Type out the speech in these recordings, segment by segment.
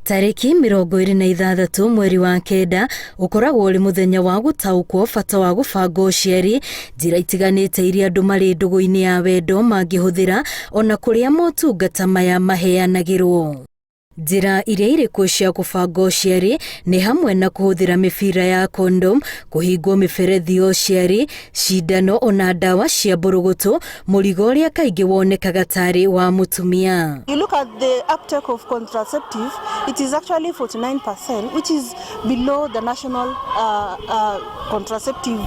Tarĩki 26 mweri wa kenda ũkoragwo ũrĩ mũthenya wa gũtaũkwo bata wa gũbanga ũciari, njĩra itiganĩte iria andũ marĩ ndũgũ-inĩ ya wendo mangĩhũthĩra ona kũrĩa motungata maya maheanagĩrwo. Njĩra iria irĩ kuo cia kũbanga ũciari nĩ hamwe na kũhũthĩra mĩbira ya condom, kũhingwo mĩberethi ya ũciari, cindano ona ndawa cia mbũrũgũtũ, mũrigo ũrĩa kaingĩ wonekaga tarĩ wa mũtumia. You look at the uptake of contraceptive, it is actually 49%, which is below the national contraceptive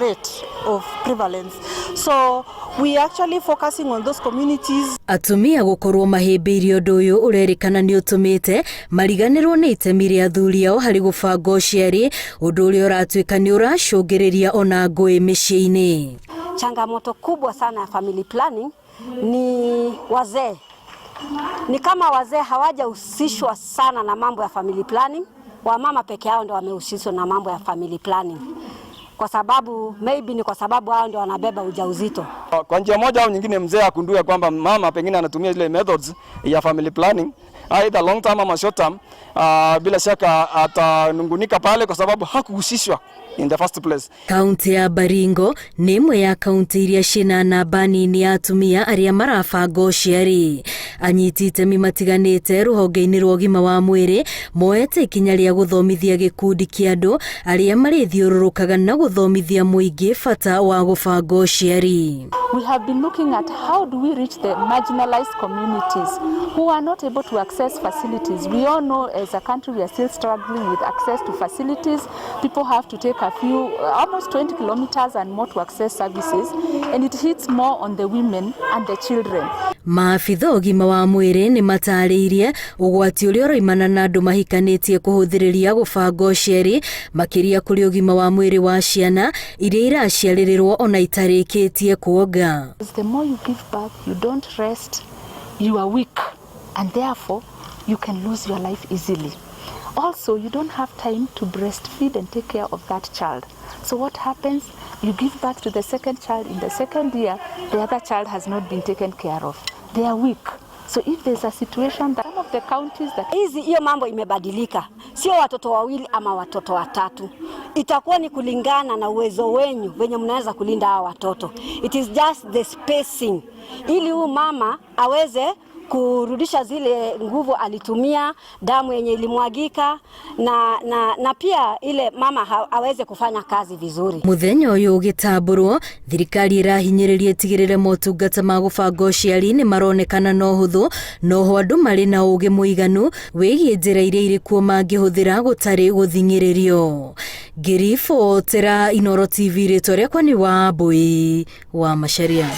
rate of prevalence. So we are actually focusing on those communities. Atumia gũkorwo mahĩmbĩirie ũndũ ũyũ ũrerĩkana nĩ ũtũmĩte mariganĩrwo nĩ itemi rĩa athuri ao harĩ gũbanga ũciari, ũndũ ũrĩa ũratuĩka nĩ ũracũngĩrĩria ona ngũĩ mĩciĩ-inĩ. Changamoto kubwa sana ya family planning ni wazee. Ni kama wazee hawajahusishwa sana na mambo ya family planning. Wamama peke yao ndio wamehusishwa na mambo ya family planning, kwa sababu maybe ni kwa sababu hao ndio wanabeba ujauzito. Kwa njia moja au nyingine, mzee agundue kwamba mama pengine anatumia zile methods ya family planning, either long term ama short term, bila shaka atanungunika pale kwa sababu hakuhusishwa in the first place. Kaunti ya Baringo nĩ ĩmwe ya kaunti iria ciĩna namba nini ya atumia arĩa marabanga ũciari. Anyiti itemi matiganĩte rũhonge-inĩ rwa ũgima wa mwĩrĩ moete ikinya rĩa gũthomithia gĩkundi kĩa andũ arĩa marĩthiũrũrũkaga na gũthomithia mũingĩ bata wa gũbanga ũciari. We have been looking at how do we reach the marginalized communities who are not able to access facilities. We all know as a country we are still struggling with access to facilities. People have to take a few, almost 20 kilometers and more to access services, and it hits more on the women and the children. Maabitha ũgima wa mwĩrĩ nĩ matarĩirie ũgwati ũrĩa ũroimana na andũ mahikanĩtie kũhũthĩrĩria gũbanga ũciari, makĩria kũrĩ ũgima wa mwĩrĩ wa ciana iria iraciarĩrĩrwo ona itarĩkĩtie kuonga. The more you give birth, you don't rest, you are weak, and therefore you can lose your life easily. Also, you don't have time to breastfeed and take care of that child. So what happens? You give birth to the second child in the second year, the other child has not been taken care of. They are weak. So if there's a situation that some of the counties that Hizi hiyo mambo imebadilika, sio watoto wawili ama watoto watatu, itakuwa ni kulingana na uwezo wenyu venye mnaweza kulinda hawa watoto. It is just the spacing, ili huyu mama aweze kurudisha zile nguvu alitumia, damu yenye ilimwagika na pia ile mama aweze kufanya kazi vizuri. Muthenya ũyũ ũgĩtambũrwo, thirikari ĩrahinyĩrĩria ĩtigĩrĩre motungata ma gũbanga ũciari nĩ maronekana na ũhũthũ, noho andũ marĩ na ũgĩ mũiganu wĩgiĩ njĩra iria irĩ kuo mangĩhũthĩra gũtarĩ gũthing'ĩrĩrio. Ngĩribotera Inooro TV, rĩtwa rĩakwa nĩ Wambui wa Macharia.